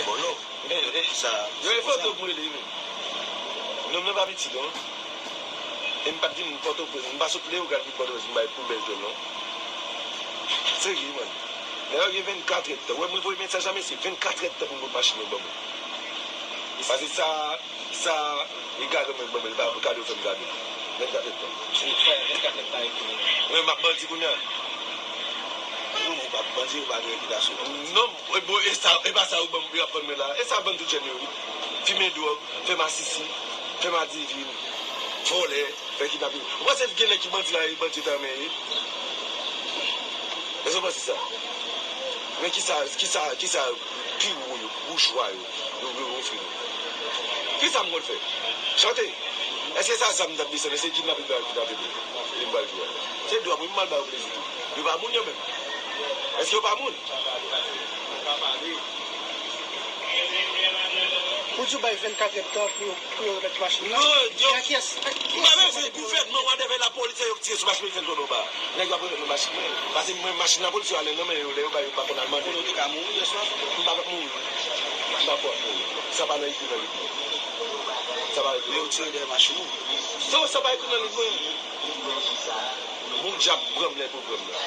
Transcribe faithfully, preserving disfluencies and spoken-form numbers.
Bon, non. Sa, yo e foto pou m rele wi. Nonm nan pa piti non. E m pa t vin Pòtoprens, m pa sot Leyogàn vin Pòtoprens, m bay pou bèl jwèl non. Serye, man. Nèg yo gen vennkatrè tan. Wè, mwen voye mesaj la, mesye, vennkatrè tan pou m pot machin yo ban mwen. Paske sa, sa, e gade mwen ban mwen, li pa gade yo fè m gade. Vennkatrè tan. Vennkatrè tan epi. Mwen, m ap bandi kounye a. Non, ou pa bandi, ou pa gen repitasyon. Non, e bon, e sa, e pa sa yo ban m, yo ap vann mwen la. E sa yo vann tout jèn yo, wi. Fimen dwòg, fè masisi, fè madivin, vòlè, fè kidnapin. Ou panse gen nèg ki bandi la, e bandi yo ta renmen ye? Èske w panse sa? Men kisa, kisa, kisa pi wo yo, boujwa yo, yo, yo ofri nou? Kisa m konn fè? Chante? Èske sa zam m t ap desann? Èske kidnapin pral kidnape m? E m pral jwe a. Se dwa mwen, m al ba yo plezi tou. Yo pa moun yo menm. Èske yo pa moun? Ou di w bay vennkatrè tan pou yo, pou yo remèt machin nan? Non, yo, m pa bezwen gouvènman, whatever, lapolis, se yo k tire sou machin, yo fè l tonbe anba. Nèg yo ap remèt mwen machin mwen. Paske mwen, machin lapolis yo ale nan men yo, lè yo bay, yo pa konn al mande. Konnen w te ka mouri yè swa? M pa p ap mouri. M pa p ap mouri. Sa pa nan ekri nan liv mwen. Sa pa ekri. Men yo tire dèyè machin ou. Sa, sa pa ekri nan liv mwen. Bon dyab pran m lè pou pran m nan.